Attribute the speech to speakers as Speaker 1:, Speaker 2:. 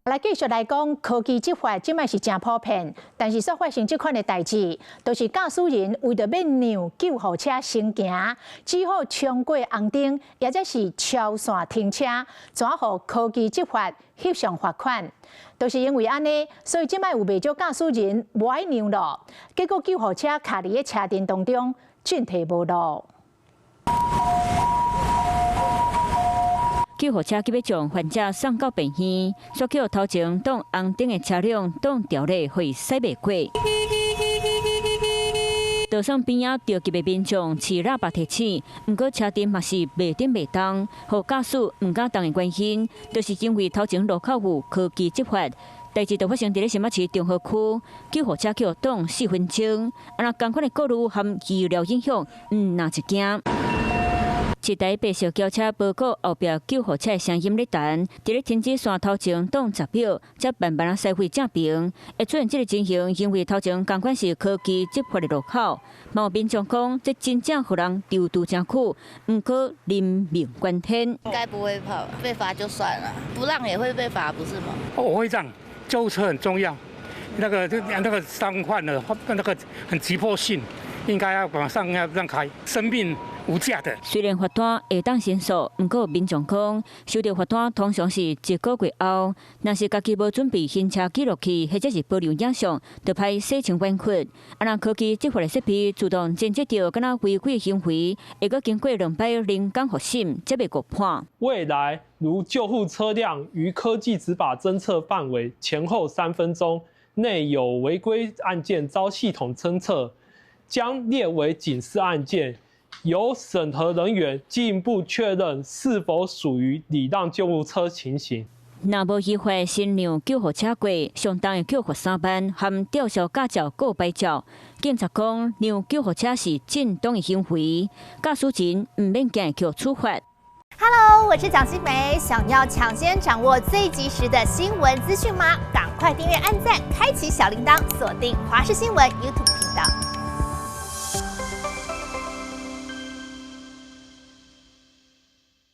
Speaker 1: 來繼續來講，科技執法這擺是誠普遍，但是煞發生這款的代誌，就是駕駛人為著欲讓救護車先行，只好衝過紅燈，抑者是超線停車，怎予科技執法翕相罰款。就是因為按呢，所以這擺有袂少駕駛人無愛讓路，結果救護車卡佇咧車陣當中，進退無路。
Speaker 2: 救護車急欲將患者送到病院，煞予頭前擋紅燈的車輛擋著咧，予伊駛袂過。道上邊仔著急的民眾吹喇叭提醒，毋過車陣嘛是袂振袂動，予駕駛毋敢動的原因，就是因為頭前路口有科技執法。代誌就發生佇咧新北市中和區，救護車予擋4分鐘，啊若仝款的顧慮和醫療影響，毋若一驚。一台白色轎車無顧後壁救護車的聲音咧等，佇咧停止線頭前擋10秒，才慢慢仔駛回正爿。會出現這个情形，因為頭前仝款是科技執法的路口。嘛有民眾講，這真正予人躊躇誠久，毋過人命關天。
Speaker 3: 應該不會怕，被罰就算了，不讓也會被罰，不是嗎？
Speaker 4: 我會讓，救護車很重要，那個那個傷患的，那個很急迫性，應該要馬上要讓開，生命無價的。
Speaker 2: 雖然罰單會當申訴，毋過民眾講，收到罰單通常是一個月後，若是家己無準備行車記錄器，或者是保留影像，就歹洗清冤屈。啊，若科技執法的設備自動偵測著敢若違規行為，會閣經過兩擺人工複審，才袂誤判。
Speaker 5: 未來如救護車輛於科技執法偵測範圍前後3分鐘內有違規案件遭系統偵測，將列為警示案件。由審核人員進一步確認是否屬於禮讓救護車情形。
Speaker 2: 若無依法先讓救護車過，相當會予罰3萬，含吊銷駕照、告牌照。警察講，讓救護車是正當的行為，駕駛人毋免驚予處罰。
Speaker 6: Hello，我是蔣新梅，想要搶先掌握最及時的新聞資訊嗎？趕快訂閱、按讚、開啟小鈴鐺，鎖定華視新聞 YouTube 頻道。